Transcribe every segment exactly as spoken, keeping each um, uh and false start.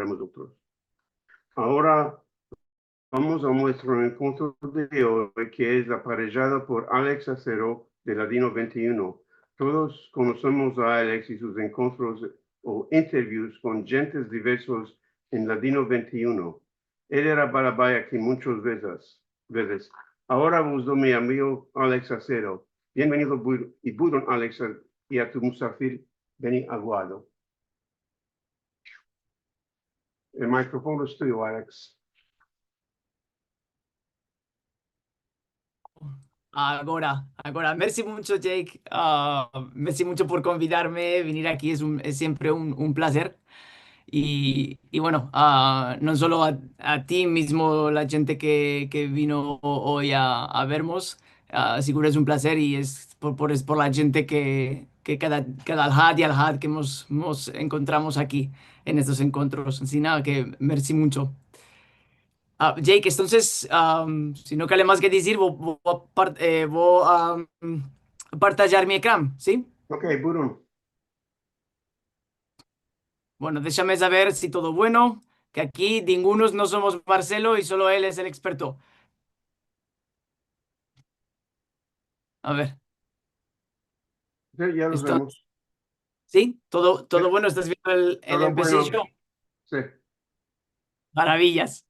mozotros. Agora vamos a muestro enkontro de oy, ke es aparejado por Alex Acero de Ladino vente i uno. Todos konosemos a Alex i sus enkontros o interviews kon djentes diversos en Ladino vente i uno. El era balabay aki munchas vezes, vezes. Agora vos do mi amigo Alex Acero. Bienvenido, bu-, i buron, Alex, i a tu musafir Beni Aguado. El mikrofono es tuyo, Alex. Agora, agora. Mersi muncho, Jake. Ah, mersi muncho por konvidarme. Venir aki es un, es siempre un, un plazer. I, i bueno, ah, no solo a, a ti mizmo, la djente ke, ke vino oy a, a vermos, ah, siguro es un plazer i es por, por, es por la djente ke, ke kada, kada alhad i alhad ke mos, mos enkontramos aki en estos enkontros. Ansina ke mersi muncho. Ah, Jake, entonses, am, si no kale mas ke dizir, vo, vo a par-, eh, vo a, am, partajar mi ekran, si? Ok, buron. Bueno, deshame saver si todo bueno, ke aki dingunos no somos Marcelo i solo el es el eksperto. A ver. Ya, ya los vemos. Si? Todo, todo bueno? Estas viendo el, el empesijo? Si. Maraviyas.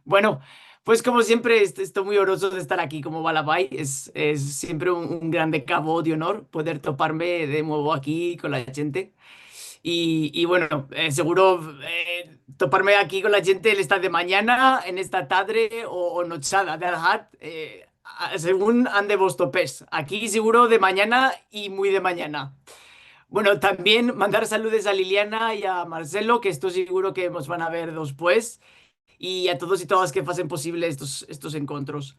Bueno, pues komo siempre, est-, esto muy orozo de estar aki komo balabay. Es, es siempre un, un grande kavod i onor poder toparme de muevo aki kon la djente. I, i bueno, eh, siguro, eh, toparme aki kon la djente en esta de manyana, en esta tadre o, o nochada de alhad, eh, a, segun ande vos topes. Aki siguro de manyana i muy de manyana. Bueno, tambien mandar saludes a Liliana i a Marcelo, ke esto siguro ke mos van a ver despues. I a todos i todas ke asen posivle estos, estos enkontros.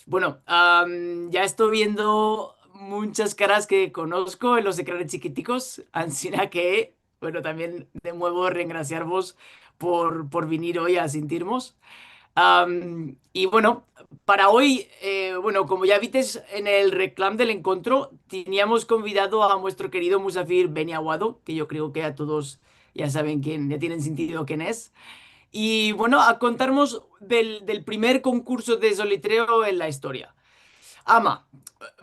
Bueno, am, ya esto viendo munchas karas ke konosko en los ekranes chikitikos, ansina ke, bueno, tambien de muevo rengrasiarvos por, por venir oy a sintirmos. Am, i bueno, para oy, eh, bueno, komo ya vites en el reklam del enkontro, teniamos konvidado a muestro kerido musafir Beni Aguado, ke yo kreo ke a todos ya saven ken, ya tienen sintido ken es. I bueno, a kontarmos del, del primer konkurso de solitreo en la istoria. Ama,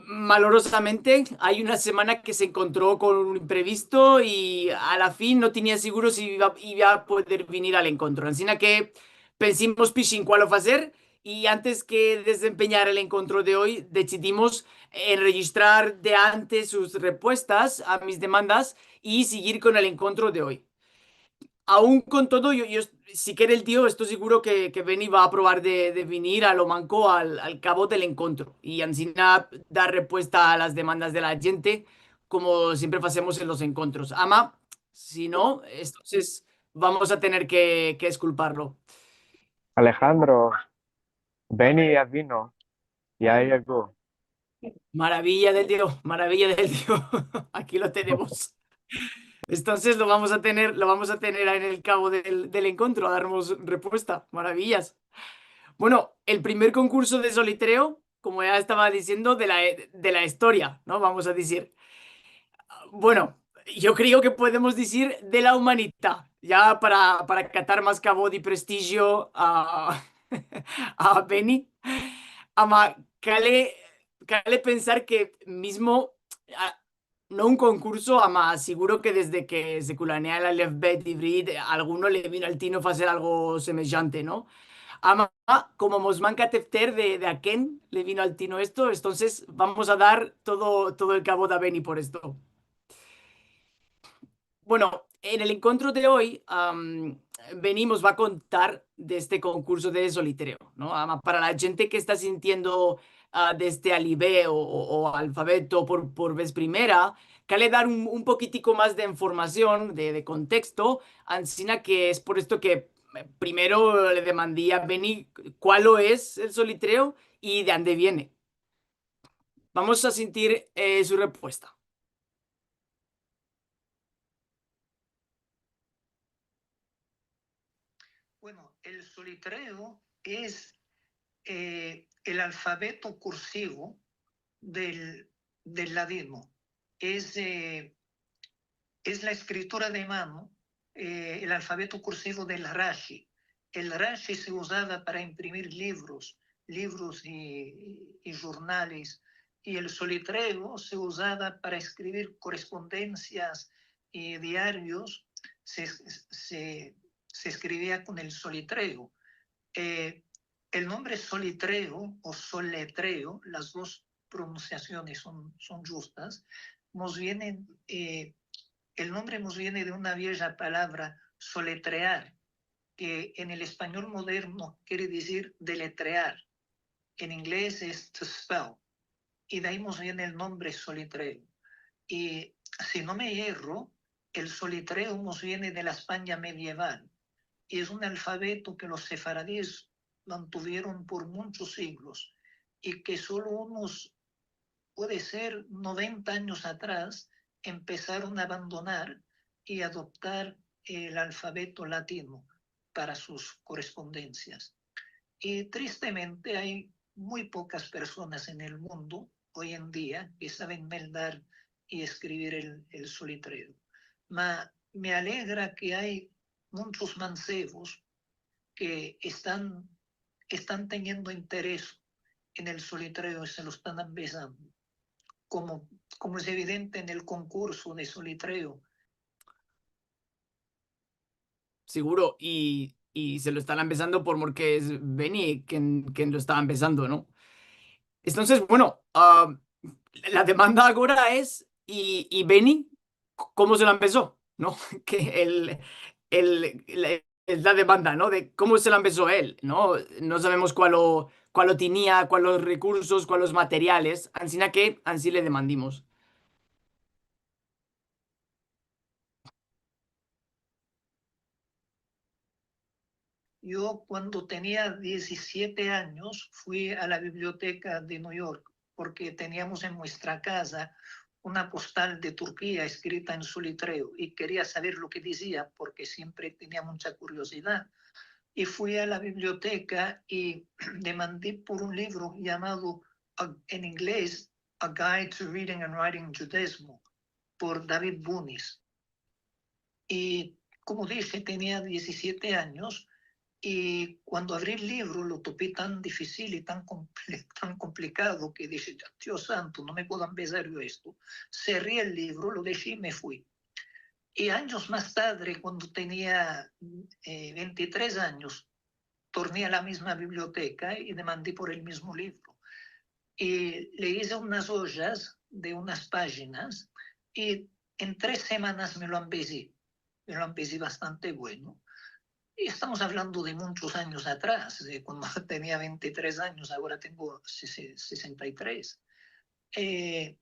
malorozamente, ay una semana ke se enkontro kon un imprevisto i a la fin no tenia siguro si iva, iva a poder venir al enkontro. Ansina ke pensimos pishin kual lo azer, i antes ke desempenyar el enkontro de oy, desidimos enrejistrar de antes sus repuestas a mis demandas i sigir kon el enkontro de oy. Aun kon todo, yo, yo, si kere el Dio, esto siguro ke, ke Beni va a provar de, de venir a lo manko al, al kavo del enkontro i ansina dar repuesta a las demandas de la djente, komo siempre azemos en los enkontros. Ama, si no, entonses vamos a tener ke, ke eskulparlo. Alejandro, Beni ya vino, ya yego. Maraviya del Dio, maraviya del Dio. Aki lo tenemos. Entonses lo vamos a tener, lo vamos a tener en el kavo del, del enkontro, a darmos repuesta. Maraviyas. Bueno, el primer konkurso de solitreo, komo ya estava diziendo, de la, de la istoria, no? Vamos a dizir. Bueno, yo kreo ke podemos dizir de la umanidad, ya para, para katar mas kavod i prestijio a, a Beni. Ama, kale, kale pensar ke mizmo, a, no un konkurso, ama, siguro ke desde ke se kulanea el alef-bet ivrit, alguno le vino al tino azer algo semejante, no? Ama, komo mos manka tefter de, de a ken le vino al tino esto, entonses vamos a dar todo, todo el kavod a Beni por esto. Bueno, en el enkontro de oy, am, Beni mos va a kontar de este konkurso de solitreo, no? Ama, para la djente ke esta sintiendo, a, de este alifbeto o, o, o alfabeto por, por vez primera, kale dar un, un pokitiko mas de informasion, de, de konteksto, ansina ke es por esto ke, eh, primero le demandi a Beni kual es el solitreo i de ande viene. Vamos a sintir, eh, su repuesta. Bueno, el solitreo es, eh, el alfabeto kursivo del, del ladino. Es, eh, es la eskritura de mano, eh, el alfabeto kursivo del Rashi. El Rashi se uzava para imprimir livros, livros i, i jurnales, i el solitreo se uzava para eskrivir korespondensias i diarios, se, se, se eskrivia kon el solitreo. Eh, el nombre solitreo o soletreo, las dos pronunsiasiones son, son djustas, mos viene, eh, el nombre mos viene de una vieja palavra, soletrear, ke en el espanyol moderno kere dizir deletrear. En inglez es to spell. I de ayi mos viene el nombre solitreo. I si no me yerro, el solitreo mos viene de la Espanya medieval. I es un alfabeto ke los sefaradis mantuvieron por munchos siglos i ke solo unos, puede ser, noventa anyos atras empesaron a abandonar i adoptar el alfabeto latino para sus korespondensias. I tristemente ay muy pokas personas en el mundo oy en dia ke saven meldar i eskrivir el, el solitreo. Ma me alegra ke ay munchos mansevos ke estan, estan teniendo interes en el solitreo i se lo estan ambezando. Komo, komo es evidente en el konkurso de solitreo. Seguro, i, i se lo estan ambezando por, porke es Beni ken, ken lo esta ambezando, no? Entonses, bueno, ah, la demanda agora es, i, i Beni, komo se la ambezo, no? Ke el, el, la, es la demanda, no? De komo se la ambezo el, no? No savemos kualo, kualo tenia, kualos rekursos, kualos materiales, ansina ke ansi le demandimos. Yo, kuando tenia diezisiete anyos, fui a la biblioteka de New York, porke teniamos en muestra kaza una postal de Turkia eskrita en solitreo, i keria saver lo ke dizia, porke siempre tenia muncha kuriozidad. I fui a la biblioteka i demandi por un livro yamado, a, en inglez, A Guide to Reading and Writing Judaism, por David Bunis. I, komo dishe, tenia diezisiete anyos, i kuando avri el livro lo topi tan difisil i tan komple-, tan komplikado ke dishe, "Dios santo, no me puedo ambezar yo esto." Serri el livro, lo deshi i me fui. I anyos mas tadre, kuando tenia, eh, ventitres anyos, torni a la mizma biblioteka i demandi por el mizmo livro. I le ize unas ojas de unas pajinas i en tres semanas me lo ambezi. Me lo ambezi bastante bueno. I estamos avlando de munchos anyos atras, de kuando tenia ventitres anyos, agora tengo sese-, sesenta i tres. Eh,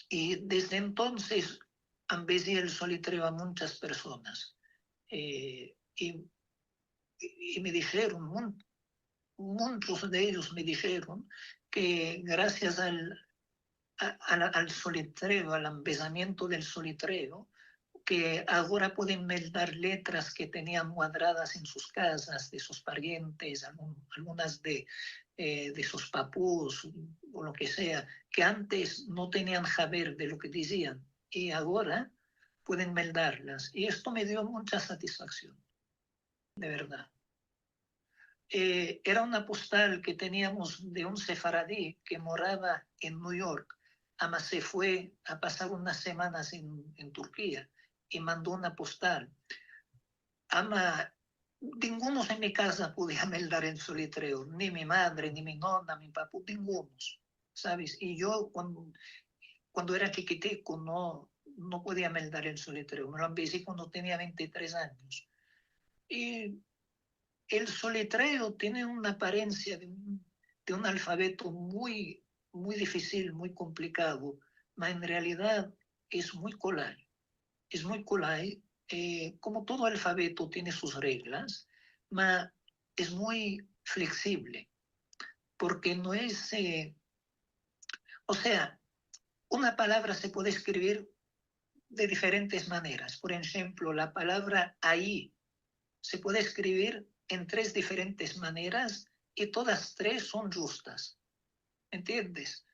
i desde entonses ambezi el solitreo a munchas personas. Eh, i i, i me disheron, mun-, munchos de eyos me disheron ke grasias al, a, al, al solitreo, al ambezamiento del solitreo, ke agora pueden meldar letras ke tenian guadradas en sus kazas, de sus parientes, algun-, algunas de, eh, de sus papus, o lo ke sea, ke antes no tenian haber de lo ke dizian, i agora pueden meldarlas. I esto me dio muncha satisfaksion, de verdad. Eh, era una postal ke teniamos de un sefaradi ke morava en New York, ama se fue a pasar unas semanas en, en Turkia i mando una postal. Ama, dingunos en mi kaza podia meldar en solitreo, ni mi madre, ni mi nona, mi papu, dingunos, saves? I yo kuando, kuando era chikitiko no, no podia meldar en solitreo. Me lo ambezi kuando tenia ventitres anyos. I el solitreo tiene una aparensia de un, de un alfabeto muy, muy difisil, muy komplikado, ma en realidad es muy kolay. Es muy kolay, eh, komo todo alfabeto tiene sus reglas, ma es muy fleksivle, porke no es, eh, o sea, una palavra se puede eskrivir de diferentes maneras. Por enshemplo, la palavra ayi se puede eskrivir en tres diferentes maneras i todas tres son djustas. Entiendes?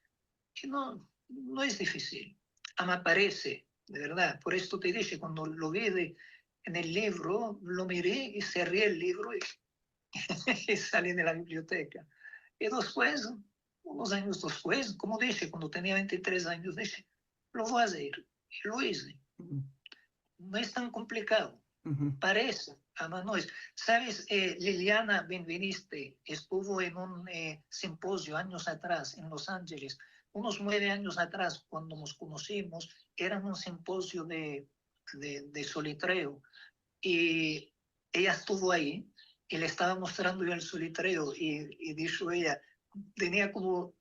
I no, no es difisil. Ama parese, de verdad. Por esto te dishe, kuando lo vi de, en el livro, lo miri i serri el livro i, i sali de la biblioteka. I despues, unos anyos despues, komo dishe, kuando tenia vente i tres anyos, dishe, lo vo azer. I lo ize. No es tan komplikado. Parese, ama no es. Saves, eh, Liliana Benveniste estuvo en un, eh, simpozio anyos atras en Los Angeles, unos mueve anyos atras, kuando mos konosimos, era un simpozio de, de, de solitreo. I eya estuvo ayi i le estava mostrando yo el solitreo i, i disho eya, tenia komo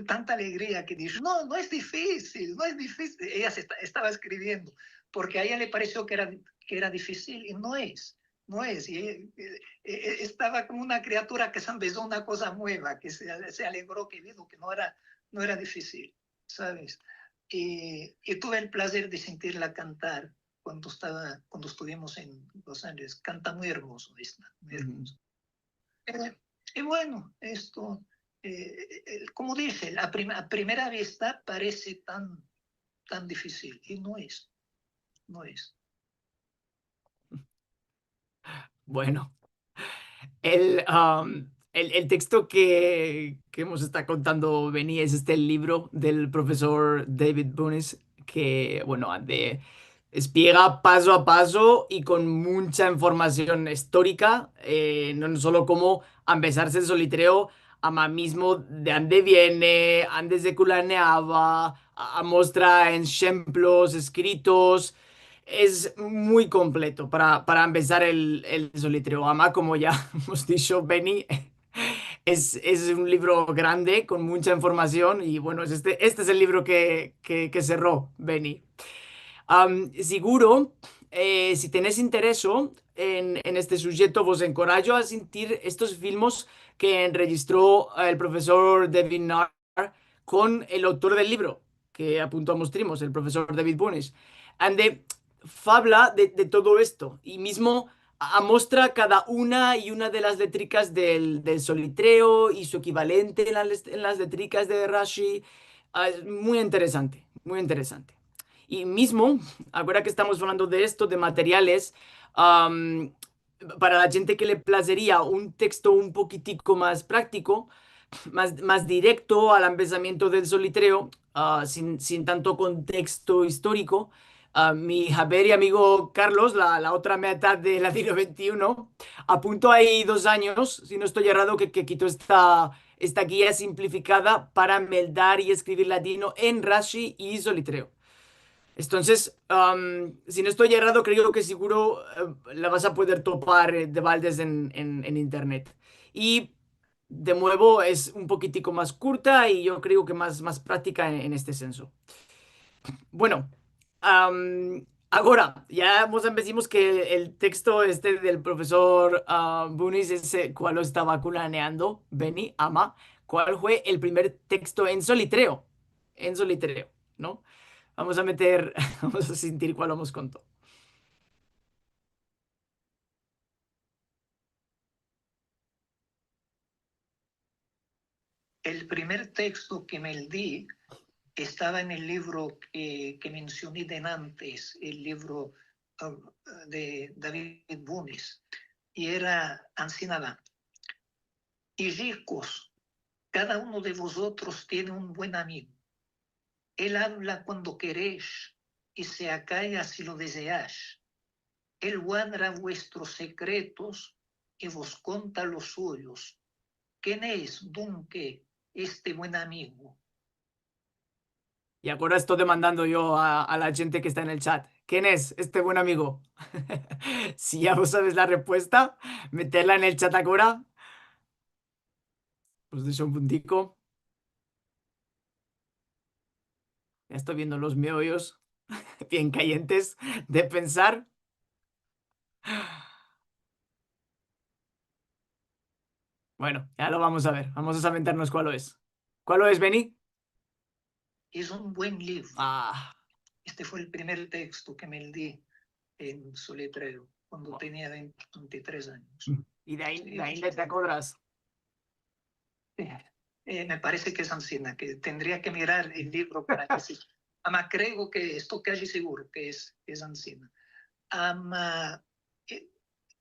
tanta alegria ke disho, "No, no es difisil, no es difisil". Eya se esta-, estava eskriviendo, porke a eya le paresio ke era, ke era difisil, i no es, no es. I, e, e, e, estava komo una kriatura ke se ambezo una koza mueva, ke se, se alegro, ke vido ke no era, no era difisil, saves? I, i tuve el plazer de sentirla kantar kuando estava, kuando estuvimos en Los Angeles. Kanta muy ermozo esta, muy ermozo. Eh, i bueno, esto, eh, el, komo dishe, a prim-, a primera vista parese tan, tan difisil, i no es, no es. Bueno, el, am, el, el teksto ke, ke mos esta kontando Benny es este livro del profesor David Bunis, ke, bueno, de, espiega paso a paso i kon muncha informasion istorika, eh, no, no solo komo ambezarse el solitreo, ama mizmo de ande viene, ande se kulaneava, a, amostra enshemplos eskritos. Es muy kompleto para, para ambezar el, el solitreo. Ama, komo ya mos disho Benny, es, es un livro grande, kon muncha informasion, i, bueno, es este, este es el livro ke, ke, ke serro Benny. Am, siguro, eh, si tenes intereso en, en este sujeto, vos enkorajo a sentir estos filmos ke enrejistro el profesor David Nahr kon el autor del livro, ke apunto a mostrimos, el profesor David Bunis, ande favla de, de todo esto, i mizmo a-, amostra kada una i una de las letrikas del, del solitreo i su ekivalente en las, en las letrikas de Rashi. Ah, es muy interesante, muy interesante. I mizmo, agora ke estamos falando de esto, de materiales, am, para la djente ke le plazeria un teksto un pokitiko mas praktiko, mas, mas direkto al ambezamiento del solitreo, ah, sin, sin tanto konteksto istoriko, ah, mi haber i amigo Carlos, la, la otra mitad de Ladino vente i uno, apunto ayi dos anyos, si no esto errado, ke, ke kito esta, esta gia simplifikada para meldar i eskrivir ladino en Rashi i solitreo. Entonses, am, si no esto errado, kreo ke siguro, eh, la vas a poder topar, eh, de baldes en, en, en internet. I, de muevo, es un pokitiko mas kurta i yo kreo ke mas, mas praktika en, en este senso. Bueno, am, agora, ya mos ambezimos ke el teksto este del profesor, ah, Bunis, ese kual lo estava kulaneando, Benny, ama, kual fue el primer teksto en solitreo? En solitreo, no? Vamos a meter, vamos a sentir kual lo mos konto. El primer teksto ke meldi estava en el livro ke, ke mensioni denantes, el livro, ah, de David Bunis, i era ansi nada. Ijikos, kada uno de vozotros tiene un buen amigo. El avla kuando keresh i se akaya si lo dezeash. El guadra vuestros sekretos i vos konta los suyos. Ken es, dunke, este buen amigo? I agora esto demandando yo a, a la djente ke esta en el chat. Ken es este buen amigo? Si ya vos saves la repuesta, metedla en el chat agora. Pues desha un puntiko. Ya esto viendo los meoyos bien kayentes de pensar. Bueno, ya lo vamos a ver. Vamos a sabentarnos kual es. Kual es, Benny? Es un buen livro. Ah. Este fue el primer teksto ke meldi en solitreo, kuando tenia vente, vente i tres anyos. I de ayi, de ayi te akodras? Eh, me parese ke es ansina, ke tendria ke mirar el livro para ke si. Ama kreo ke, esto kaji siguro ke es, es ansina. Ama, e,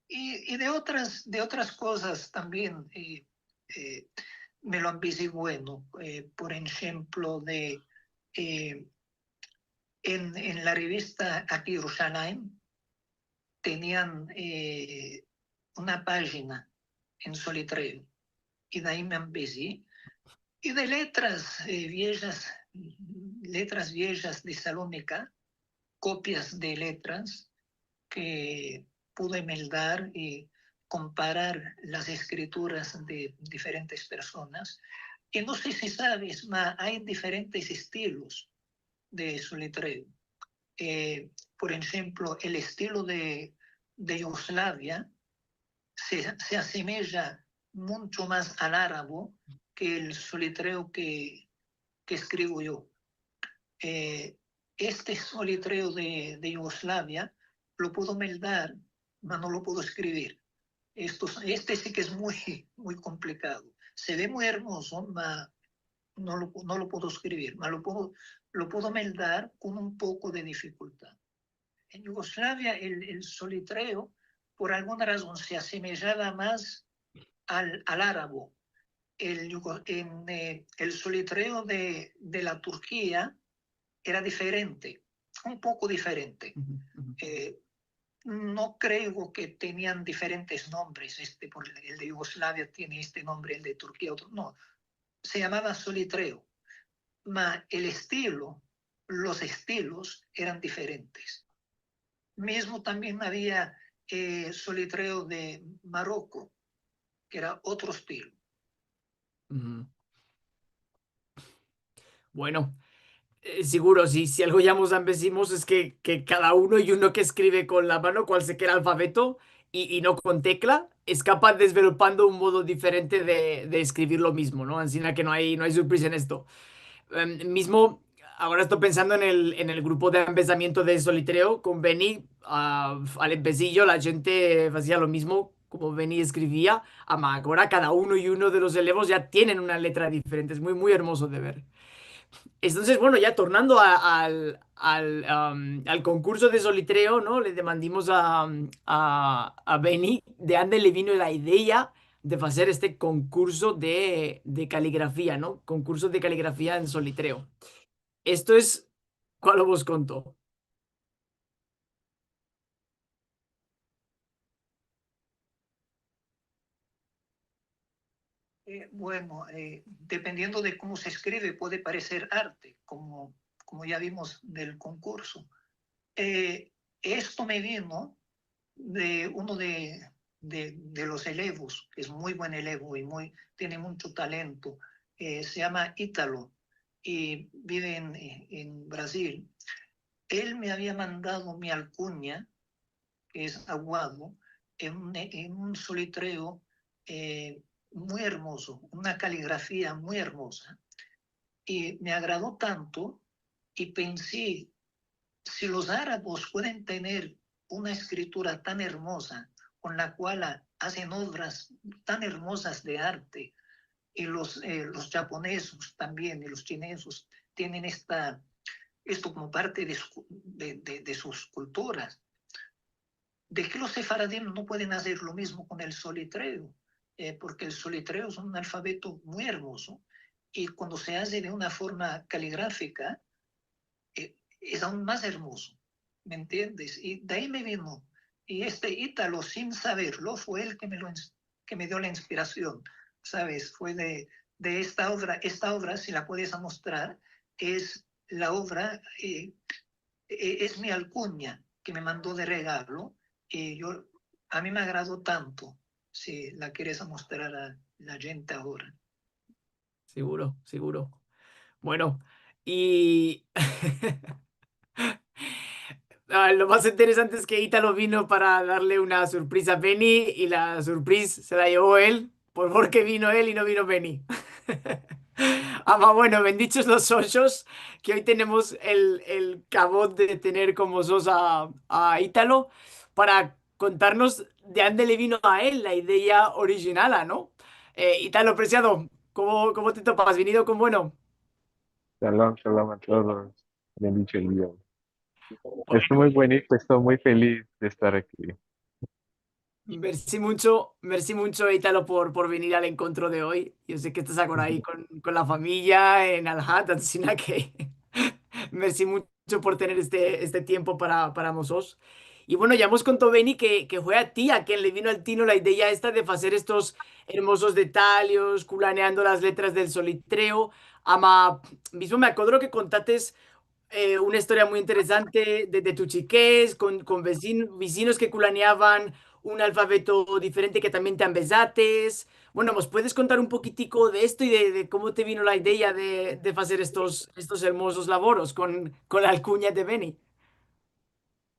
i, i de otras, de otras kozas tambien, e, e, me lo ambezi bueno. E, por enshemplo, de, e, en, en la revista Aki Yerushalayim tenian, e, una pajina en solitreo, i de ayi me ambezi. I de letras, e, viejas, letras viejas de Salonika, kopias de letras ke pude meldar i komparar las eskrituras de diferentes personas. I no se si saves, ma ay diferentes estilos de solitreo. E, por enshemplo, el estilo de, de Yugoslavia se, se asemeja muncho mas al arabo ke el solitreo ke, ke eskrivo yo. E, este solitreo de, de Yugoslavia lo puedo meldar, ma no lo puedo eskrivir. Esto, este si ke es muy, muy komplikado. Se ve muy ermozo, ma no lo, no lo puedo eskrivir, ma lo puedo, lo puedo meldar kon un poko de difikultad. En Yugoslavia el, el solitreo, por alguna razon, se asemejava mas al, al arabo. El yugo-, en, e, el solitreo de, de la Turkia era diferente, un poko diferente. E, no kreo ke tenian diferentes nombres, este, por el de Yugoslavia tiene este nombre, el de Turkia otro, no. Se yamava solitreo, ma el estilo, los estilos eran diferentes. Mizmo tambien avia, e, solitreo de Maroko, ke era otro estilo. Bueno, e, siguro, si, si algo ya mos ambezimos es ke, ke kada uno i uno ke eskrive kon la mano kualseker alfabeto i, i no kon tekla, es kapaz dezvelopando un modo diferente de, de eskrivir lo mizmo, no? Ansina ke no ay, no ay surpriza en esto. Em, mizmo, agora esto pensando en el, en el grupo de ambezamiento de solitreo kon Beni, a, al empeziyo la djente fazia lo mizmo komo Beni eskrivia, ama agora kada uno i uno de los elevos ya tienen una letra diferente. Es muy, muy ermozo de ver. Entonses, bueno, ya tornando a, al, al, am, al konkurso de solitreo, no? Le demandimos a, a, a Beni de ande le vino la idea de fazer este konkurso de, de kaligrafia, no? Konkurso de kaligrafia en solitreo. Esto es kualo vos konto. E, bueno, e, dependiendo de komo se eskrive, puede pareser arte, komo, komo ya vimos del konkurso. E, esto me vino de uno de, de, de los elevos, ke es muy buen elevo i muy, tiene muncho talento. E, se yama Italo i bive en, en Brazil. El me avia mandado mi alkunya, ke es Aguado, en un, en un solitreo, e, muy ermozo, una kaligrafia muy ermoza. I me agrado tanto, i pensi, si los arabos pueden tener una eskritura tan ermoza, kon la kual azen ovras tan ermozas de arte, i los, e, los djaponesos tambien, i los chinesos tienen esta, esto komo parte de su, de, de, de sus kulturas. De ke los sefaradim no pueden azer lo mizmo kon el solitreo? E, porke el solitreo es un alfabeto muy ermozo, i kuando se aze de una forma kaligrafika, e, es aun mas ermozo, me entiendes? I de ayi me vino. I este Italo, sin saverlo, fue el ke me lo ins-, ke me dio la inspirasion, saves? Fue de, de esta ovra. Esta ovra, si la puedes amostrar, es la ovra, e, e, es mi alkunya ke me mando de regalo, i yo, a mi me agrado tanto, si la keres amostrar a la djente agora. Siguro, siguro. Bueno, i, a, lo mas interesante es ke Italo vino para darle una surpriza a Beni i la surpriza se la yevo el, por, porke vino el i no vino Beni. Ama bueno, bendichos los ojos, ke oy tenemos el, el kavod de tener kon mozotros a, a Italo para kontarnos de ande le vino a el la idea orijinala, no? E, Italo, presiado, komo, komo te topas? Vinido kon bueno? Shalom, shalom a todos. Bendiciones. Esto muy bonito, esto muy feliz de estar aki. Mersi muncho, mersi muncho, Italo, por, por venir al enkontro de oy. Yo se ke estas agora ayi kon, kon la famiya en Alhat, ansina ke mersi muncho por tener este, este tiempo para, para mozotros. I bueno, ya mos konto Beni ke, ke fue a ti a ken le vino al tino la ideya esta de fazer estos ermozos detalios, kulaneando las letras del solitreo. Ama, mizmo me akodro ke kontates eh, una istoria muy interesante de, de tu chikez, kon, kon vezin-, vezinos ke kulaneavan un alfabeto diferente ke tambien te ambezates. Bueno, mos puedes kontar un pokitiko de esto i de, de komo te vino la ideya de, de fazer estos, estos ermozos lavoros kon, kon la alkunya de Beni?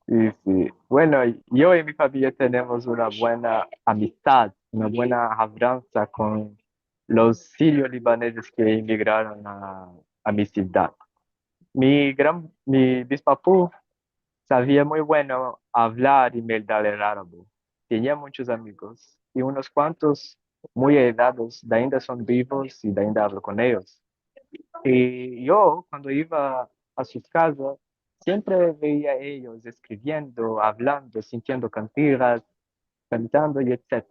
Si, si. Bueno, yo i mi famiya tenemos una buena amistad, una buena avransa kon los sirio-libanezes ke emigraron a, a mi sivdad. Mi gran, mi bispapu savia muy bueno avlar i meldar el arabo. Tenia munchos amigos i unos kuantos muy ayedados dainda son bivos i dainda avlo kon eyos. I yo, kuando iva a sus kazas, siempre veia eyos eskriviendo, avlando, sintiendo kantigas, kantando i etsetera.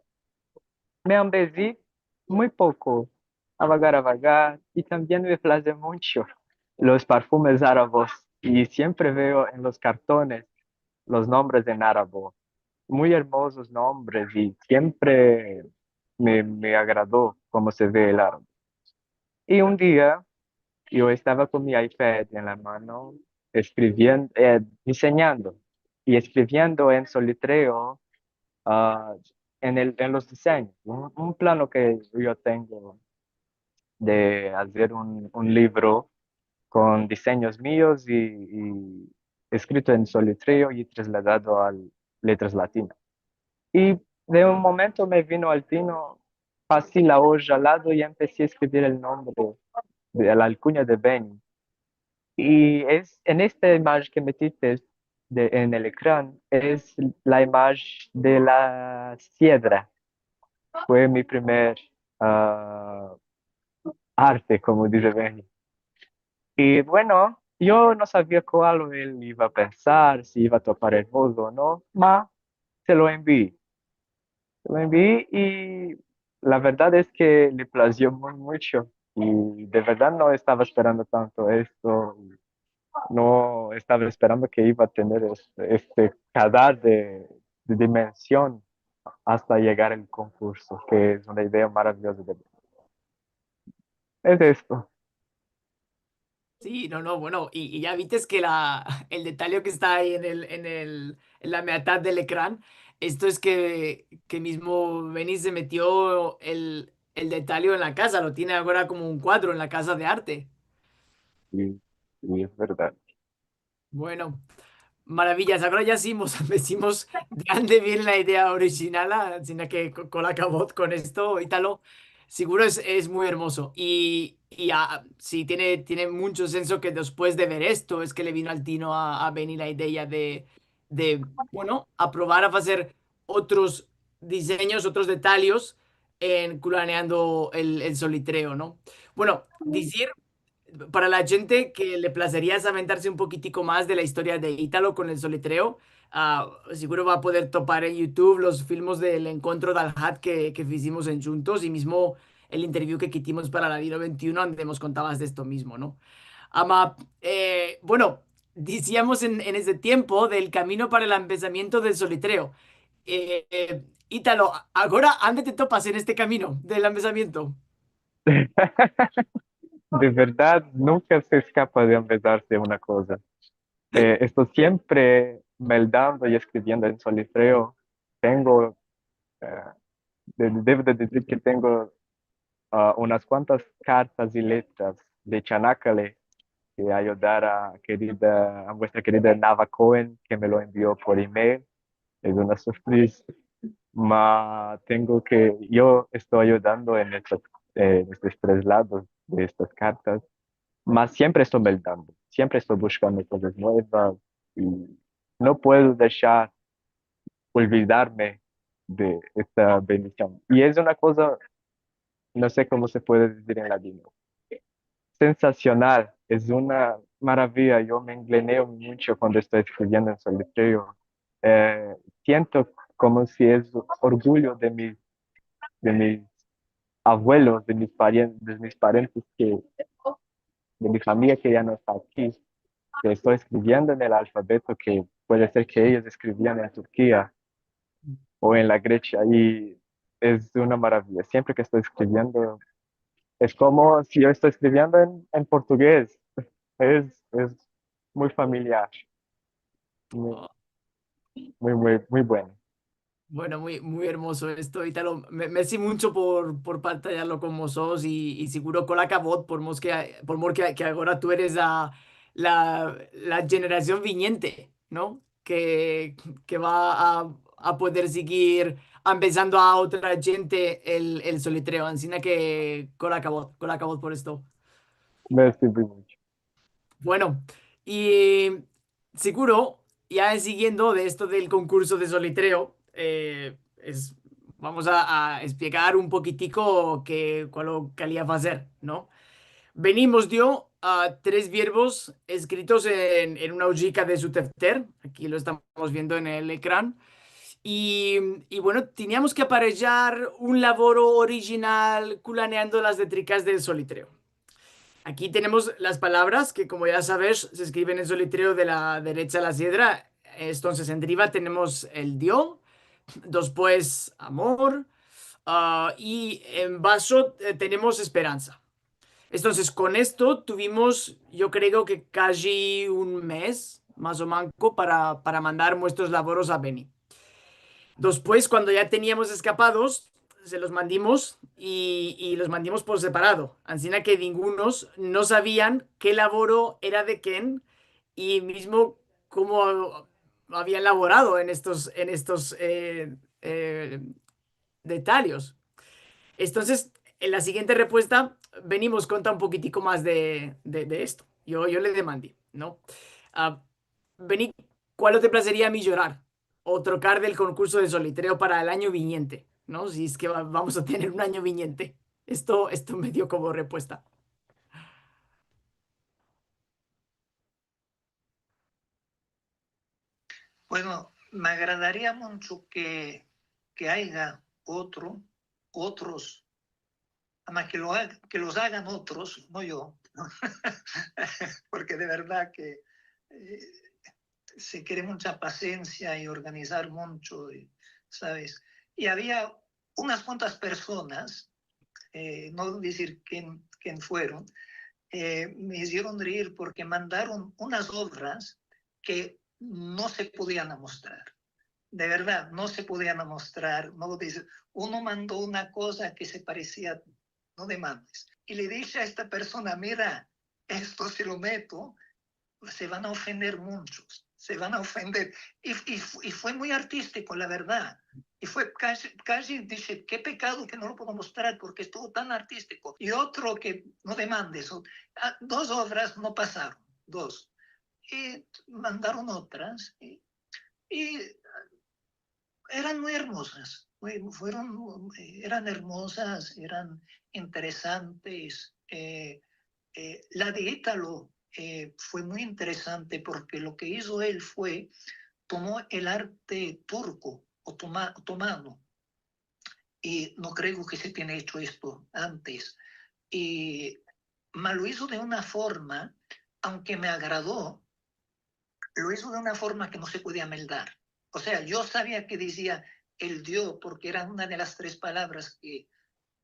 Me ambezi muy poko, avagar, avagar, i tambien me plaze muncho los parfumes arabos, i siempre veo en los kartones los nombres en arabo, muy ermozos nombres, i siempre me, me agrado komo se ve el arabo. I un dia yo estava kon mi iPad en la mano, eskrivien-, eh, disenyando i eskriviendo en solitreo, ah, en el, en los disenyos. Un, un plano ke yo tengo de azer un, un livro kon disenyos mios i, i eskrito en solitreo i trasladado al letras latinas. I de un momento me vino al tino, pasi la oja al lado i empesi a eskrivir el nombre de la alkunya de Beni. I es en esta imajen ke metites de, en el ekran, es la imajen de la siedra. Fue mi primer, ah, arte, komo dize Beni. I bueno, yo no savia kual el iva a pensar, si iva a topar ermozo o no, ma se lo envii. Se lo envii i la verdad es ke le plazio muy muncho. I de verdad no estava esperando tanto esto. No estava esperando ke iva a tener es-, este kadar de, de dimension asta yegar al konkurso, ke es una idea maraviyoza de, es esto. Si, no, no, bueno, i, i ya vites ke la, el detalio ke esta ayi en el, en el, en la mitad del ekran, esto es ke, ke mizmo Beni se metio el, el detalio en la kaza, lo tiene agora komo un kuadro en la kaza de arte. Si, si, es verdad. Bueno, maraviyas. Agora ya si mos, mos ambezimos de ande viene la idea orijinal, ansina ke ko-, kola kabot kon esto, Italo, siguro es, es muy ermozo. I, i, ah, si tiene, tiene muncho senso ke despues de ver esto es ke le vino al tino a, a Beni la ideya de, de, bueno, aprovar a fazer otros disenyos, otros detalios en kulaneando el, el solitreo, no? Bueno, dizir para la djente ke le plazeria saventarse un pokitiko mas de la istoria de Italo kon el solitreo, ah, siguro va a poder topar en YouTube los filmos del enkontro de Alhat ke, ke fizimos endjuntos i mizmo el interview ke kitimos para Ladino vente i uno, ande mos kontavas de esto mizmo, no? Ama, eh, bueno, diziamos en, en este tiempo del kamino para el ambezamiento del solitreo. Eh, eh, Italo, agora, ande te topas en este kamino del ambezamiento? De verdad, nunka se eskapa de ambezarse una koza. Eh, esto siempre meldando i eskriviendo en solitreo. Tengo, eh, de-, devo de dizir ke tengo, ah, unas kuantas kartas i letras de Chanakale ke ayudar a kerida, a vuestra kerida Nava Cohen, ke me lo envio por email. Es una surpriza. Ma tengo ke, yo esto ayudando en estos, eh, en estos tres lados de estas kartas. Ma siempre esto meldando, siempre esto bushkando kozas muevas i no puedo deshar olvidarme de esta bendision. I es una koza, no se komo se puede dizir en ladino, sensasional, es una, maraviya, yo me engleneo muncho kuando esto eskriviendo en soletreo. Eh, siento komo si es orgulyo de mis, de mis avuelos, de mis parien-, de mis parientes ke, de mi famiya ke ya no esta aki, ke esto eskriviendo en el alfabeto ke puede ser ke eyos eskrivian en Turkia o en la Gresia, i es una maraviya. Siempre ke esto eskriviendo, es komo si yo esto eskriviendo en, en portugez. Es, es muy familiar. Muy, muy, muy, muy bueno. Bueno, muy, muy ermozo esto, Italo. Me, mersi muncho por, por partajyarlo kon mozotros i, i siguro kol akavod, por mos ke, por mor ke, ke agora tu eres la, la, la djenerasion viniente, no? Ke, ke va a, a poder segir ambezando a otra djente el, el soletreo. Ansina ke kol akavod, kol akavod por esto. Mersi muncho. Bueno, i siguro, ya sigiendo de esto del konkurso de soletreo, eh, es, vamos a, a esplizar un pokitiko ke, kualo kalia fazer, no? Beni mos dio a tres verbos eskritos en, en una ojika de su tefter. Aki lo estamos viendo en el ekran. I, i bueno, teniamos ke aparejar un lavoro orijinal kulaneando las letrikas del soletreo. Aki tenemos las palavras ke, komo ya saves, se eskriven en soletreo de la derecha a la siedra. Entonses, endriva tenemos el Dio, despues amor, a, i en baso, eh, tenemos esperansa. Entonses, kon esto tuvimos, yo kreo ke kaji un mez, mas o manko, para, para mandar muestros lavoros a Beni. Despues, kuando ya teniamos eskapados, se los mandimos i, i los mandimos por separado. Ansina ke ningunos no savian ke lavoro era de ken i mizmo komo avian lavorado en estos, en estos, eh, eh, detalyes. Entonses, en la sigiente repuesta, Beni mos konta un pokitiko mas de, de, de esto. Yo, yo le demandi, no? A, Beni, kualo te plazeria mijorar o trokar del konkurso de soletreo para el anyo viniente, no? Si es ke va, vamos a tener un anyo viniente. Esto, esto me dio komo repuesta. Bueno, me agradaria muncho ke, ke aya otro, otros, ama ke lo hag-, ke los agan otros, no yo, porke de verdad ke, eh, se kere muncha pasensia i organizar muncho, i, saves? I avia unas kuantas personas, eh, no dizir ken, ken fueron, eh, me izieron reir porke mandaron unas ovras ke no se podian amostrar. De verdad, no se podian amostrar, no dizir, uno mando una koza ke se paresia, no demandes. I le dishe a esta persona, mira, esto si lo meto, se van a ofender munchos, se van a ofender. I, i fu-, i fue muy artistiko, la verdad. I fue kaji, kaji dishe, ke pekado ke no lo puedo mostrar porke estuvo tan artistiko. I otro ke no demandes, o, a, dos ovras no pasaron, dos. I mandaron otras, i, i eran muy ermozas, muy, fueron, eran ermozas, eran interesantes. Eh, eh, la de Italo, eh, fue muy interesante porke lo ke izo el fue, tomo el arte turko, otoma-, otomano, i no kreo ke se tiene echo esto antes. I, ma lo izo de una forma, aunke me agrado, lo izo de una forma ke no se podia meldar. O sea, yo savia ke dizia el Dio, porke era una de las tres palavras ke,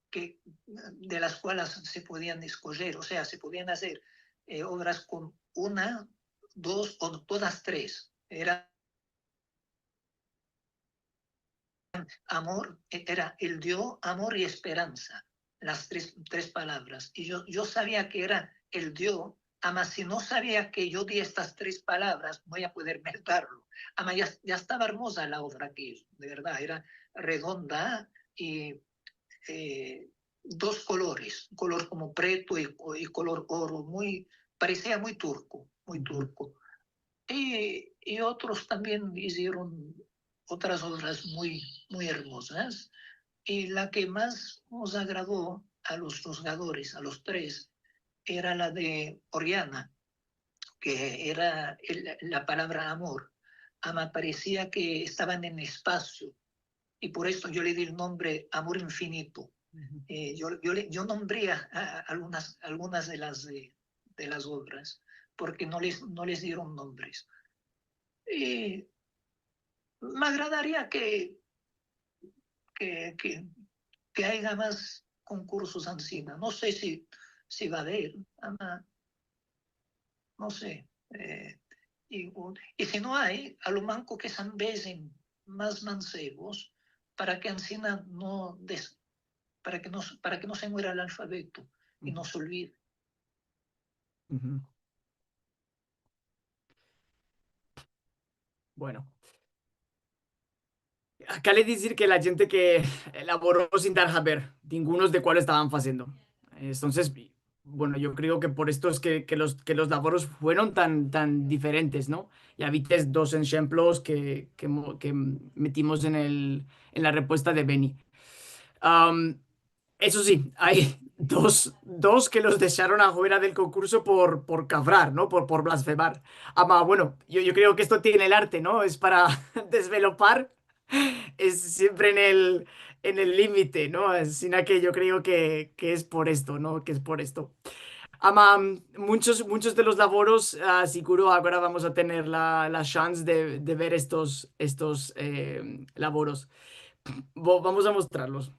ke, de las kualas se podian eskojer, o sea, se podian azer, eh, ovras kon una, dos o todas tres. Era amor, e-, era el Dio, amor i esperansa, las tres, tres palavras. I yo, yo savia ke era el Dio, ama si no savia ke yo di estas tres palavras, no voy a poder meldarlo. Ama ya, ya estava ermoza la ovra ke izo, de verdad, era redonda i, eh, dos kolores, un kolor komo preto i, i kolor oro, muy, paresia muy turko, muy turko. I, i otros tambien izieron otras ovras muy, muy ermozas. I la ke mas mos agrado a los juzgadores, a los tres, era la de Oriana. ke era el, la palavra amor, ama paresia ke estavan en espasio, i por esto yo le di el nombre Amor Infinito. Eh, yo, yo le, yo nombre a, a algunas, algunas de las, de, de las ovras, porke no les, no les dieron nombres. Eh, me agradaria ke, ke, ke, ke aya mas konkursos ansina. No se si, si va a aver, ama, no se. Eh, i, i si no ay, a lo manko ke se ambezen mas mansevos, para ke ansina no des-, para ke no, para ke no se muera el alfabeto i no se olvide. Bueno. Kale dizir ke la djente ke elaboró sin dar haber dingunos de kualo estavan faziendo. Entonses, bueno, yo kreo ke por esto es ke, ke los, ke los lavoros fueron tan, tan diferentes, no? Ya vites dos enshemplos ke, ke mo-, ke metimos en el, en la repuesta de Beni. Am, Eso si, ay dos, dos ke los desharon afuera del konkurso por, por kavrar, no? Por, por blasfemar. Ama, bueno, yo, yo kreo ke esto tiene el arte, no? Es para desvelopar, es siempre en el, en el limite, no? Asina ke yo kreo ke, ke es por esto, no? Ke es por esto. Ama, munchos, munchos de los lavoros, ah, siguro agora vamos a tener la, la chance de, de ver estos, estos, eh, lavoros. Vo-, vamos a mostrarlos.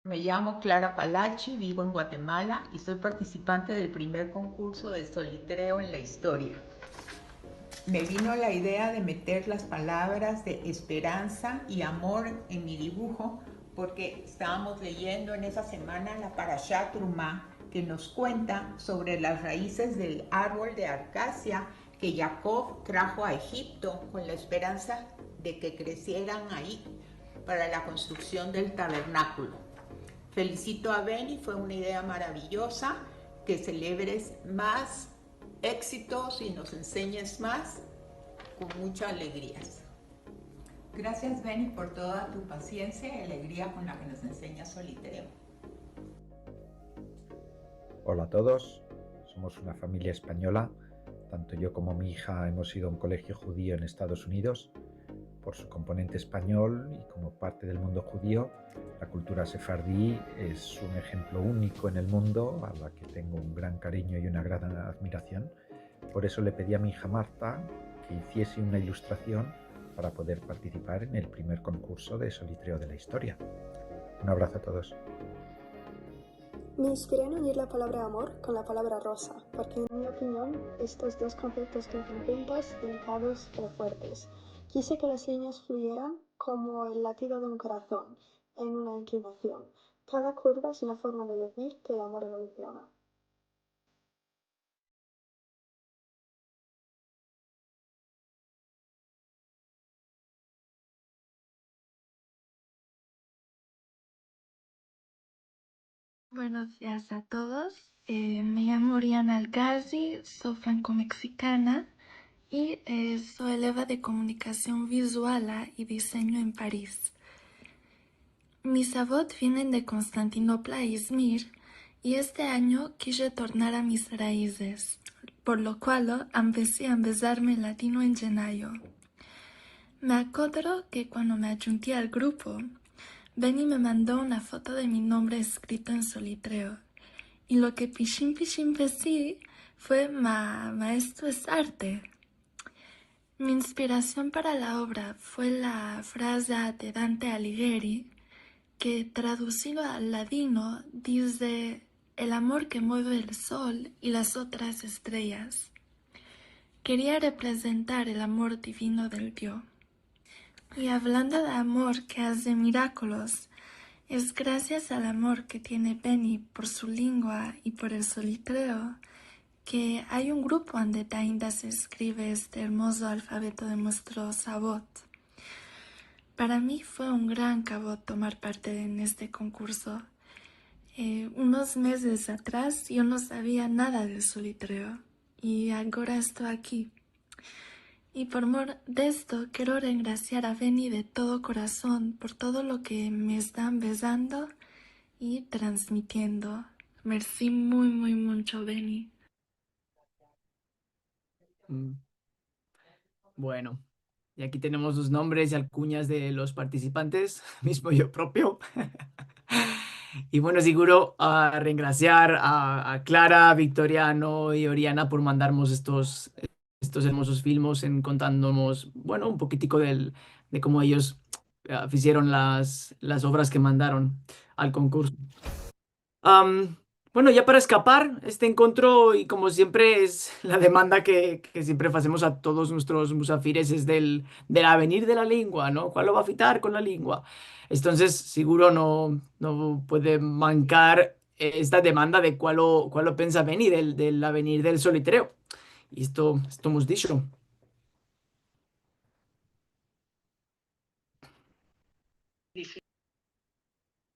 Me llamo Clara Palachi, vivo en Guatemala y soy participante del primer concurso de solitreo en la historia. Me vino la idea de meter las palabras de esperanza y amor en mi dibujo porque estábamos leyendo en esa semana la Parashat Trumá, que nos cuenta sobre las raíces del árbol de acacia que Jacob trajo a Egipto con la esperanza de que crecieran ahí para la construcción del tabernáculo. Felicito a Beni, fue una idea maravillosa. Que celebres más éxitos y nos enseñes más con mucha alegría. Gracias, Beni, por toda tu paciencia y alegría con la que nos enseñas solitreo. Hola a todos, somos una familia española. Tanto yo como mi hija hemos ido a un colegio judío en Estados Unidos. Por su componente español y como parte del mundo judío, la cultura sefardí es un ejemplo único en el mundo, a la que tengo un gran cariño y una gran admiración. Por eso le pedí a mi hija Marta que hiciese una ilustración para poder participar en el primer concurso de solitreo de la historia. Un abrazo a todos. Me inspiré en unir la palavra amor kon la palavra rosa, porke, en mi opinion, estos dos konseptos son konjuntos, delicados o fuertes. Kise ke las linyas fluyeran komo el latido de un korason en una inklinasyon. Kada kurva es una forma de dizir ke el amor evolusiona. Buenos dias a todos. Eh, me yamo Oriana Alkazi, so franko-meksikana i, eh, so eleva de komunikasion vizuala i disenyo en Paris. Mis avot vienen de Konstantinopla i Izmir, i este anyo kije tornar a mis raizes, por lo kualo ambezi a ambezarme ladino en Jenayo. Me akodro ke kuando me adjunti al grupo, Benny me mando una foto de mi nombre eskrito en solitreo, i lo ke pishin pishin pensi fue: "Ma, ma esto es arte". Mi inspirasion para la ovra fue la fraza de Dante Alighieri, ke tradusido al ladino dize: "El amor ke mueve el sol i las otras estreyas". Keria reprezentar el amor divino del Dio. I avlando de amor ke aze mirakulos, es grasias al amor ke tiene Benny por su lingua i por el solitreo ke ay un grupo ande ainda se eskrive este ermozo alfabeto de muestros avot. Para mi fue un gran kavod tomar parte en este konkurso. Eh, unos mezes atras yo no savia nada del solitreo, i agora esto aki. I por mor de esto, kero rengrasiar a Benny de todo korason por todo lo ke me esta ambezando i transmitiendo. Mersi muy, muy muncho, Benny. Mm. Bueno, i aki tenemos los nombres i alkunyas de los partisipantes, mizmo yo propio. I bueno, siguro a rengrasiar a, a Klara, Viktoriano i Oriana por mandarmos estos, estos ermozos filmos en, kontandomos, bueno, un pokitiko del, de komo eyos, ah, izieron las, las ovras ke mandaron al konkurso. Am, bueno, ya para eskapar este enkontro, i komo siempre es la demanda ke, ke siempre azemos a todos muestros musafires, es del, del avenir de la lengua, no? Kualo va a fitar kon la lengua? Entonses, siguro no, no puede mankar esta demanda de kualo, kualo pensa Benny del, del avenir del solitreo. I esto, esto emos disho.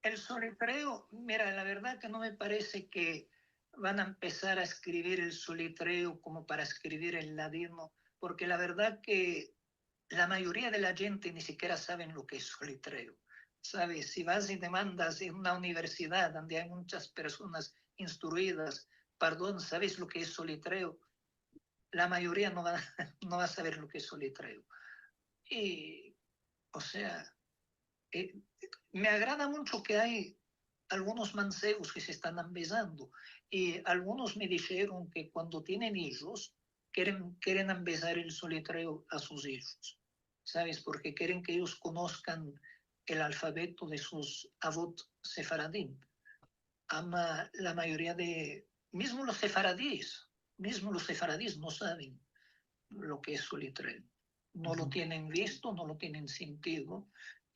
El solitreo, mira, la verdad ke no me parese ke van a empesar a eskrivir el solitreo komo para eskrivir el ladino, porke la verdad ke la mayoria de la djente ni sikiera saven lo ke es solitreo. Saves? Si vas i demandas en una universidad ande ay munchas personas instruidas, "Pardon, saves lo ke es solitreo?", la mayoria no va, no va a saver lo ke es solitreo. I, o sea, eh, me agrada muncho ke ay algunos mansevos ke se estan ambezando. I algunos me disheron ke kuando tienen ijos, keren, keren ambezar el solitreo a sus ijos, saves? Porke keren ke eyos konoskan el alfabeto de sus avot sefaradim. Ama la mayoria de, mizmo los sefaradis, mizmo los sefaradis no saven lo ke es solitreo. No lo tienen visto, no lo tienen sintido.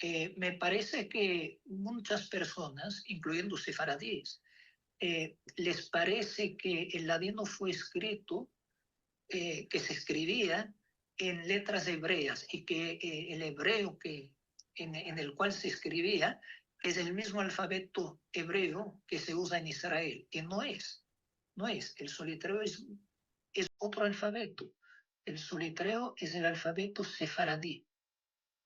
Eh, me parese ke munchas personas, inkluyendo sefaradis, eh, les parese ke el ladino fue eskrito, eh, ke se eskrivia en letras evreas i ke, eh, el evreo ke, en, en el kual se eskrivia es el mizmo alfabeto evreo ke se uza en Israel. I no es, no es. El solitreo es, es otro alfabeto. El solitreo es el alfabeto sefaradi.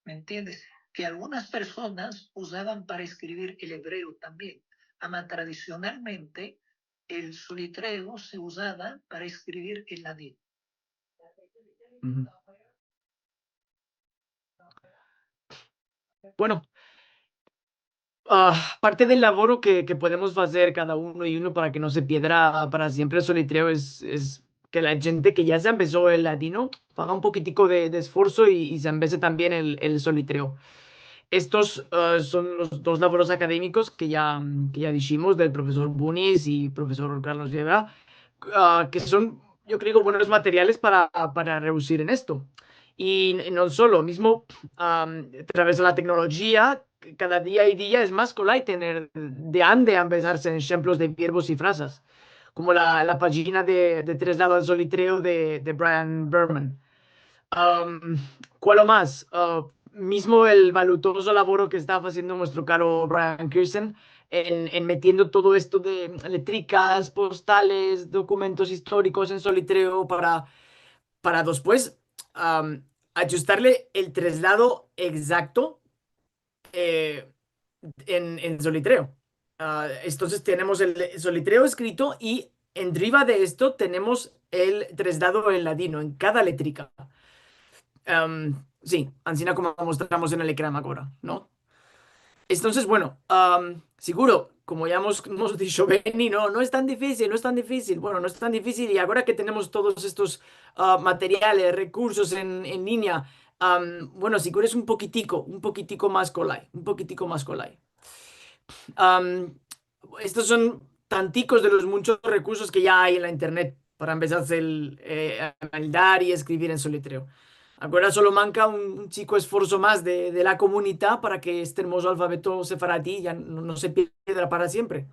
Me entiendes? Ke algunas personas uzavan para eskrivir el evreo tambien. Ama tradisionalmente el solitreo se uzava para eskrivir el ladino. Bueno, ah, parte del lavoro ke, ke podemos fazer kada uno i uno para ke no se piedra para siempre el solitreo es, es ke la djente ke ya se ambezo el ladino faga un pokitiko de, de esforso i, i se ambeze tambien el, el solitreo. Estos, ah, son los dos lavoros akademikos ke ya, ke ya dishimos, del profesor Bunis i profesor Carlos Vieira, ah, ke son, yo kreo, buenos materiales para, para reusir en esto. I, i no solo, mizmo, am, a traves de la teknolojia, kada dia i dia es mas kolay tener de ande ambezarse enshemplos de verbos i frazas, komo la, la pajina de, de Tres lado al solitreo de, de Brian Berman. Am, kualo mas? Ah, mizmo el valutozo lavoro ke esta faziendo muestro karo Brian Kirsten en, en metiendo todo esto de letrikas, postales, dokumentos istorikos en solitreo para, para despues, am, ajustarle el treslado egzakto, eh, en, en solitreo. Ah, entonses tenemos el solitreo eskrito i enriva de esto tenemos el treslado en ladino, en kada letrika. Am, si, ansina komo mostramos en el ekran agora, no? Entonses, bueno, am, seguro, komo ya emos, emos disho, Beni, no, no es tan difisil, no es tan difisil. Bueno, no es tan difisil. I agora ke tenemos todos estos, a, materiales, rekursos en, en linea, am, bueno, seguro es un pokitiko, un pokitiko mas kolay, un pokitiko mas kolay. Am, estos son tantikos de los munchos rekursos ke ya ay en la internet para empesarse el, e, a meldar i eskrivir en soletreo. Agora solo manka un, un chiko esforso mas de, de la komunidad para ke este ermozo alfabeto sefaradi ya no, no se pierda para siempre.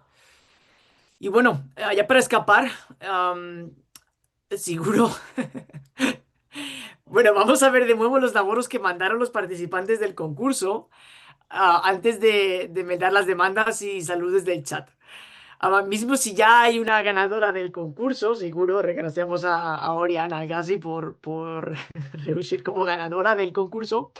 I bueno, e, ya para eskapar, am, seguro. Bueno, vamos a ver de muevo los lavoros ke mandaron los partisipantes del konkurso, a, antes de, de meldar las demandas i saludos del chat. Agora mizmo si ya ay una ganadora del konkurso, seguro, regrasiamos a, a Oriana Algazi por, por reushir komo ganadora del konkurso.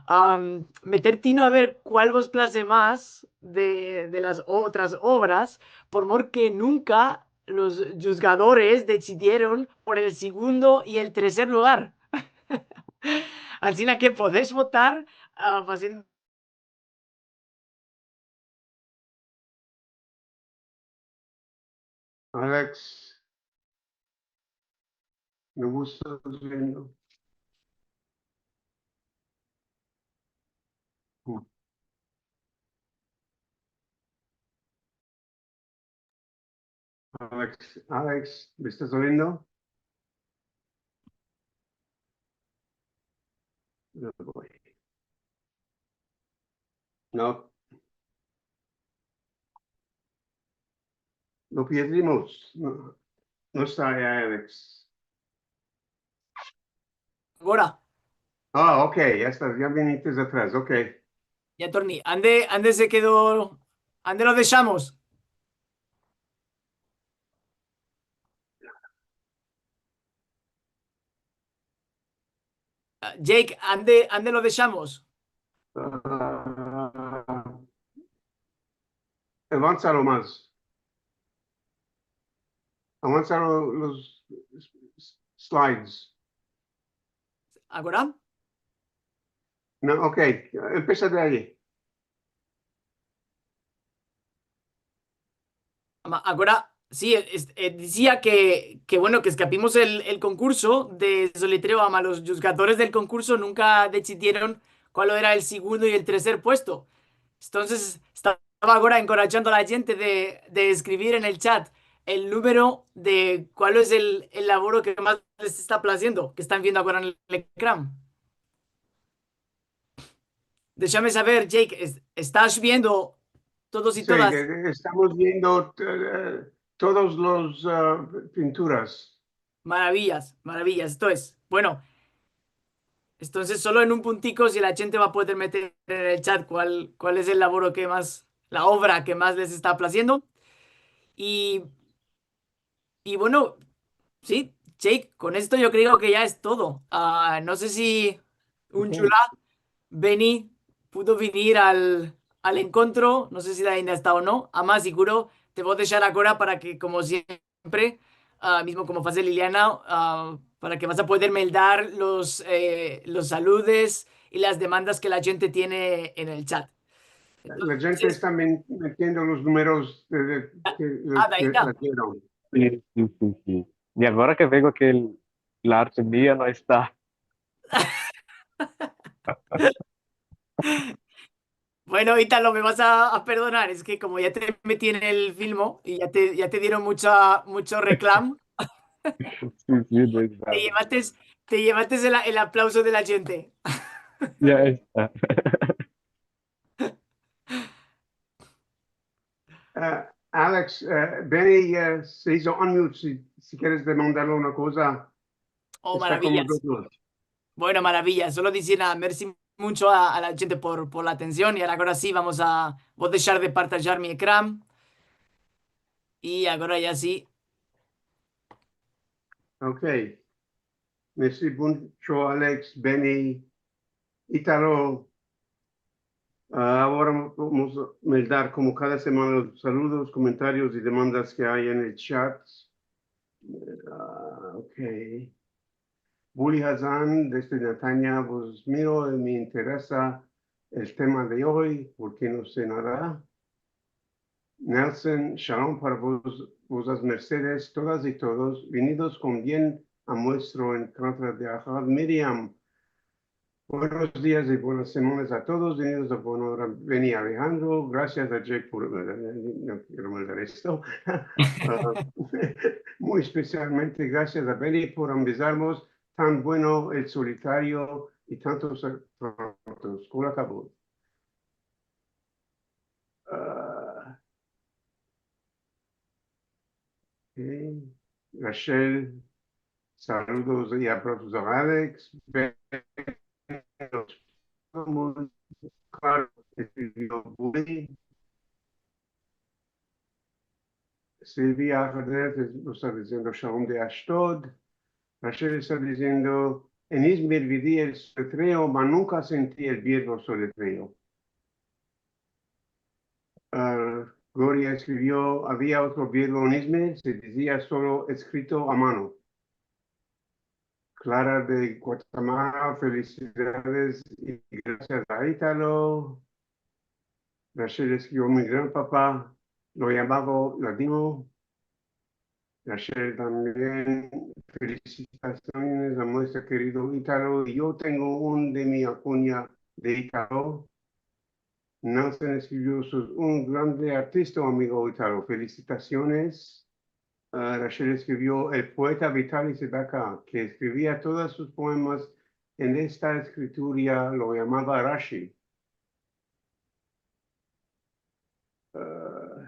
Am, meter tino a ver kual vos plaze mas de, de las otras ovras, por mor ke nunka los djuzgadores desidieron por el segundo i el terser lugar. Ansina ke podesh votar, a, faziendo Alex, no me gustas viendo. Alex, Alex, me estas oyendo? No. Lo pierdimos. No, no esta Alex. Agora. A, ok, ya esta, ya vinites atras, ok. Ya torni. Ande, ande se kedo, ande lo deshamos? A, Jake, ande, ande lo deshamos? A, avansalo mas. Avansalo los s-, s-, slides. Agora? No, ok, empesa de ayi. Ama, agora, si, es-, e, dizia ke, ke, bueno, ke eskapimos el, el konkurso de soletreo, ama los djuzgadores del konkurso nunka desidieron kual era el segundo i el terser puesto. Entonses, estava agora enkorajando a la djente de, de eskrivir en el chat el numero de kual es el, el lavoro ke mas les esta plaziendo, ke estan viendo agora en el ekran. Deshame saver, Jake, es-, estas viendo todos i todas? Si, e, e, estamos viendo, e, todos los, a, pinturas. Maraviyas, maraviyas. Esto es, bueno, entonses solo en un puntiko, si la djente va a poder meter en el chat kual, kual es el lavoro ke mas, la ovra ke mas les esta plaziendo. I I bueno, si, Jake, kon esto yo kreo ke ya es todo. A, no se si un chula, Beni, pudo venir al, al enkontro, no se si ainda esta o no. Ama, seguro te vo a deshar agora para ke, komo siempre, a, mizmo komo faze Liliana, a, para ke vas a poder meldar los, e, los saludos i las demandas ke la djente tiene en el chat. La djente esta men-, metiendo los numeros de, de, a, ke, a, ke ainda dieron. Si, si, si, si. I agora ke veo ke el, la arte mia no esta. Bueno, Italo, me vas a, a perdonar, es ke komo ya te meti en el filmo i ya te, ya te dieron mucha, mucho reklam, si, si, no esta, te yevates, te yevates el, el aplauso de la djente. Ya esta. A, Alex, a, Beni, a, se izo unmute, si, si keres demandarle una koza, esta kon mozotros. O, maraviyas. Bueno, maraviyas. Solo dizir nada, mersi muncho a, a la djente por, por la atension. I agora si, vamos a, vo a deshar de partajar mi ekran. I agora ya si. Ok. Mersi muncho, Alex, Beni, Italo. A, agora vamos a meldar, komo kada semana, los saludos, komentarios i demandas ke ay en el chat. A, ok. Buli Hazan, desde Netanya, vos miro i me interesa el tema de oy, porke no se nada. Nelson, shalom para vos, vosas mersedes, todas i todos, vinidos kon bien a muestro enkontro de Ahad. Miriam, buenos dias i buenas semanas a todos, vinidos a buena ora. Beni Alejandro, grasias a Jake por, eh, no kero maldar esto. Ah, muy espesialmente grasias a Beni por ambezarmos tan bueno el solitario i tantos, tantos. Kol hakavod. Ah, ok. Rachel, saludos i abrazos a Alex. Beni, klaro, eskrivió Buli. Silvia Hernandez nos esta diziendo shalom de Ashdod. Rachel esta diziendo, en Izmir vidi el soletreo, ma nunka senti el bierbo soletreo. Ah, Gloria eskrivio, avia otro bierbo en Izmir, se dizia solo eskrito a mano. Klara de Guatemala, felisidades i grasias a Italo. Rachel eskrivio, mi granpapa lo yamavo Ladino. Rachel tambien, felisitasiones a muestro kerido Italo. Yo tengo un de mi alkunya de Italo. Nelson eskrivio, sos un grande artista, amigo Italo. Felisitasiones. Ah, Rachel eskrivio, el poeta Vitali Sedaka, ke eskrivia todas sus poemas en esta eskritura, lo yamava Rashi. Ah,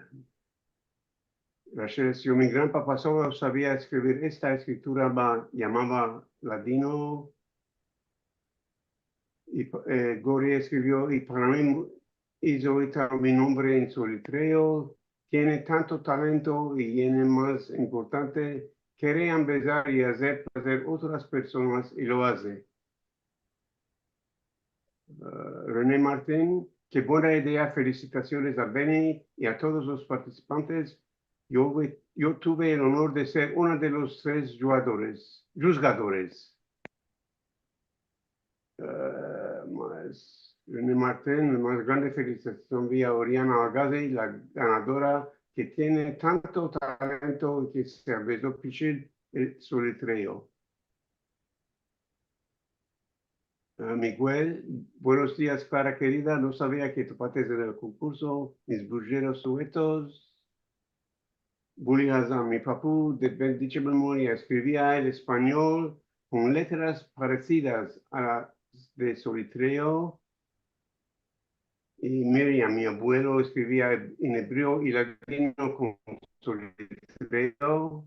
Rachel eskrivio, mi granpapa solo savia eskrivir esta eskritura, ma yamava Ladino. I, eh, Gloria eskrivio, i para mi, izo Italo mi nombre en soletreo, tiene tanto talento i tiene mas importante, kere ambezar i azer plazer otras personas i lo aze. Ah, René Martin, ke buena idea, felisitasiones a Beni i a todos los partisipantes. Yo, yo tuve el onor de ser uno de los tres djugadores, djuzgadores. Ah, mas, René Martin, mas grande felisitasion via Oriana Algazi, la ganadora ke tiene tanto talento i ke se ambezo pichir el soletreo. Ah, Miguel, buenos dias, Klara kerida. No savia ke tu partes en el konkurso. Mis bujeros suetos. Buli Hazan, mi papu de bendicha memoria eskrivia el espanyol kon letras paresidas a las de soletreo. I Miriam, mi abuelo eskrivia en ebreo i ladino kon soletreo.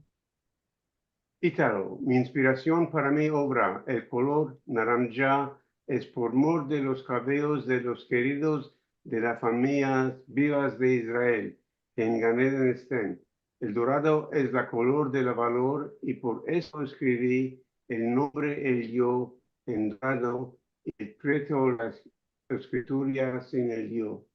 Italo, mi inspirasion para mi ovra, el kolor naranja, es por mor de los kavelos de los keridos de la famiya vivas de Israel, ke en Gan Eden esten. El dorado es la kolor de la valor, i por esto eskrivi el nombre el yo en dorado, i preto la eskritura sin el yo.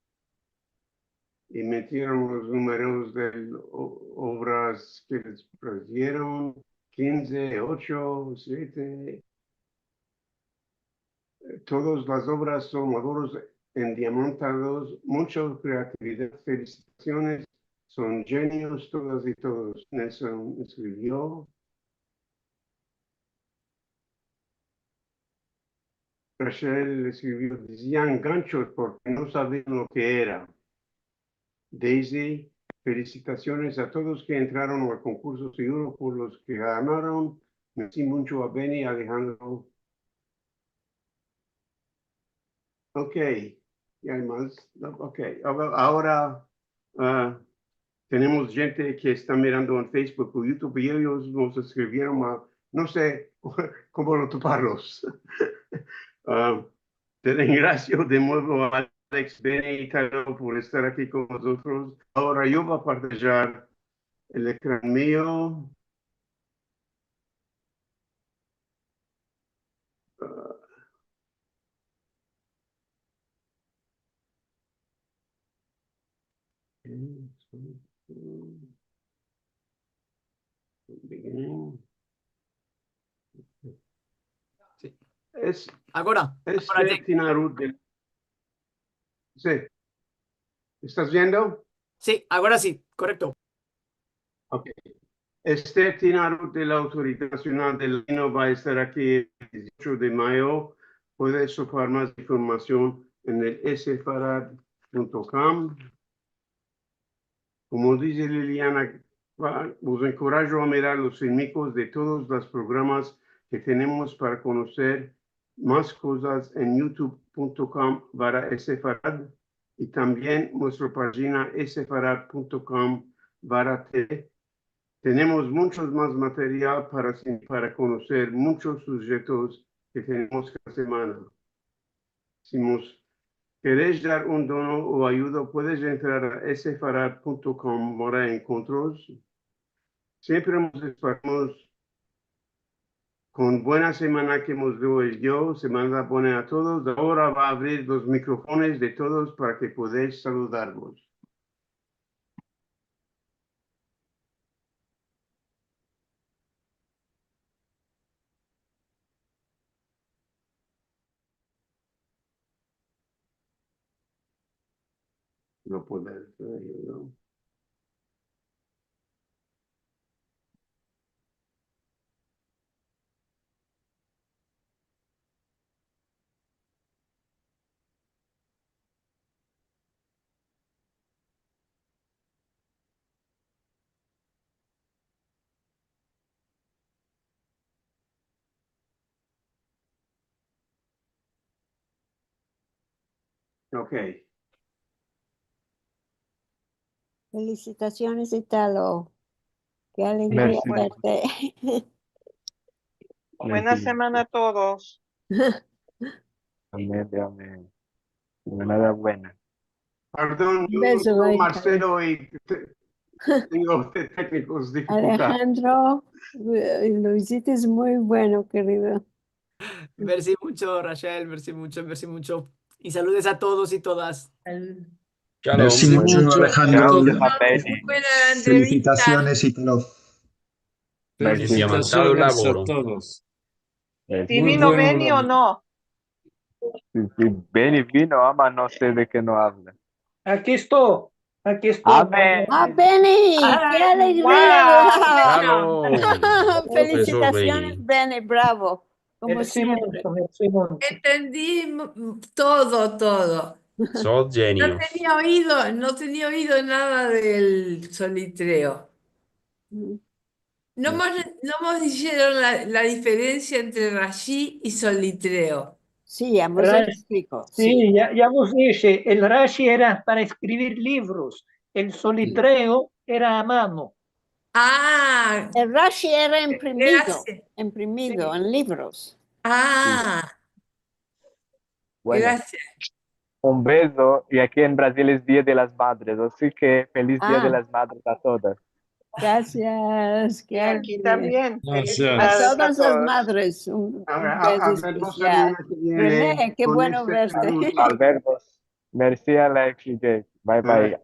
I metieron los numeros de o-, ovras ke les ofresieron, kinze, ocho, siete. Todas las ovras son laboros endiamantados, mucha kreatividad, felisitasiones, son jenios todas i todos. Nelson eskrivio. Rachel eskrivio, dizian ganchos porke no savian lo ke era. Daisy, felisitasiones a todos ke entraron al konkurso, seguro por los ke ganaron. Mersi muncho a Beni, Alejandro. Ok, i ay mas? No, ok, agora, agora, ah, tenemos djente ke esta mirando en Facebook o YouTube i eyos mos eskrivieron, ma no se komo lo toparlos. Ah, te rengrasio de muevo, Alex, Beni i Italo, por estar aki kon mozotros. Agora yo vo a partajar el ekran mio. Ah. Si. Es, agora, este agora te- Tinarut de Si. Estas viendo? Si, agora si, korekto. Ok. Esther Tinarot de la Autoridad Nasional del Ladino va a estar aki el diziocho de mayo. Puedes topar mas informasion en el sefarad punto com. Komo dize Liliana, va, vos enkorajo a mirar los filmikos de todos los programas ke tenemos para konoser mas kozas en youtube punto com barra sefarad i tambien muestra pajina sefarad punto com barra tv. Tenemos munchos mas material para, para konoser munchos sujetos ke tenemos kada semana. Si mos keres dar un dono o ayuda, puedes entrar a sefarad punto com barra enkontros. Siempre mos desparamos kon buena semana ke mos dio el Dio, semana buena a todos. Agora va a avrir los mikrofones de todos para ke podesh saludarvos. No puedo, no. Ok. Felisitasiones, Italo. Ke alegria verte. Buena semana a todos. Amen, amen. Semana buena. Pardon, Marselo i te-, tengo teknikos difikuldades. Alejandro, eh, lo izites muy bueno, kerido. Mersi muncho, Rachel, mersi muncho, mersi muncho. I saludes a todos i todas. Mersi muncho, Alejandro. Buena entrevista. Felisitasiones, Italo. Felisitasiones a todos. Si vino Beni o no. Si, si Beni vino, ama no se de ke no avla. Aki esto, aki esto. Amen. A, Beni, ke alegria. Felisitasiones, Beni, bravo. Komo siempre. Entendi todo, todo. Sos genio. No tenia oido, no tenia oido nada del solitreo. No mos, no mos disheron la, la diferensia entre Rashi i solitreo. Si, ya mos ekspliko, si. Si, ya, ya mos dishe, el Rashi era para eskrivir livros, el solitreo era a mano. A. El Rashi era imprimido, imprimido en livros. A. Bueno, un bezo, i aki en Brazil es Dia de las Madres, ansi ke felis Dia de las Madres a todas. Grasias, ke alegria. Aki tambien. Grasias. A todas las madres, un bezo espesial. Rene, ke bueno verte. Al vervos. Mersi, Alex i Jake. Bye, bye.